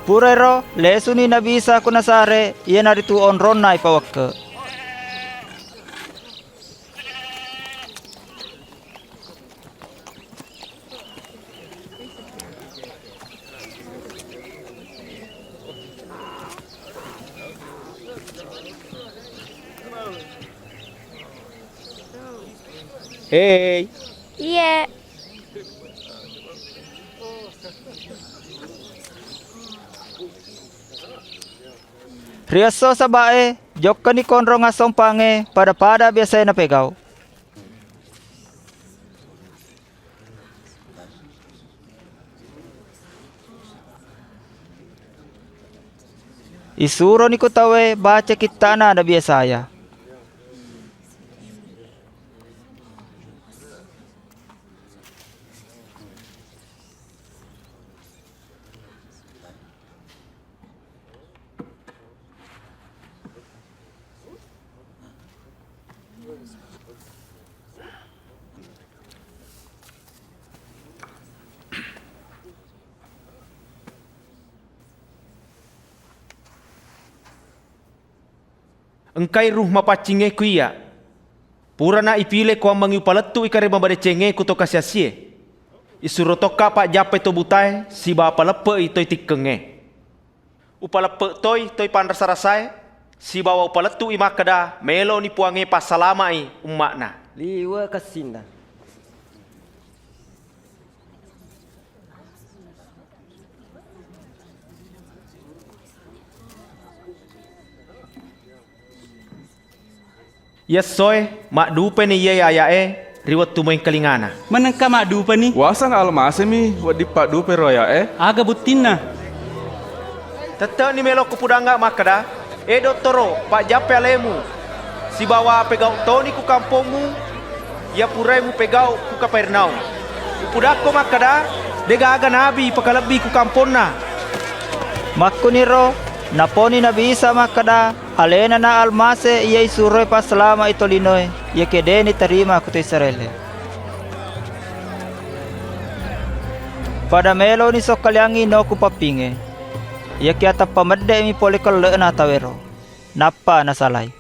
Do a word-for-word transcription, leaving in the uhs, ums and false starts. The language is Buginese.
Purairo, lesuni Nabi Isa ku Nazaret, iyanaritu onronna ipawekke. Hei. Iye. Ri esso Saba'e, jokkani konrong assompangnge pada-pada biasae napegau. Isuroni ku tauwe baca kitta'na Nabi Yesaya. Engkai ruh mapaccingnge ku iyya. Purana ipile kuammengngi upalettu'i kareba madecengnge ku to kasiasié. Isuro tokka pajjappai to butaé sibawa paleppe'i toi tikkengngé. Upaleppe' toi toi panrasa-rasaé, sibawa upalettu'i makkeda, méloni Puwangnge passalama'i umma'na. Liwe' kessinna. Iyessoé, maddupani iyaé aya'é ri wettu moéngkalingana. Manengka maddupani? Waseng Almasimi wedding paddupai ro aya'é? Aga buttinna? Tette'ni mélo kupudangnga makkeda, é Dottoro, pajjappai alému, sibawa pégau toni ku kampommu, iya puraé mupégau ku Kapernaum. Upudakko makkeda, dé'gaga nabi pakalebbi ku kamponna. Makkuniro naponi Nabi Isa makkeda, Alénana Almasé iya isuroé passalama'i tolinoé, iyakiya dé' nitarima ku to Israélié. Pada méloni sokkaliangngi noku pappingngé, iyakiya tappa medde'mi polé kelle'na tauwéro, nappa nasalai.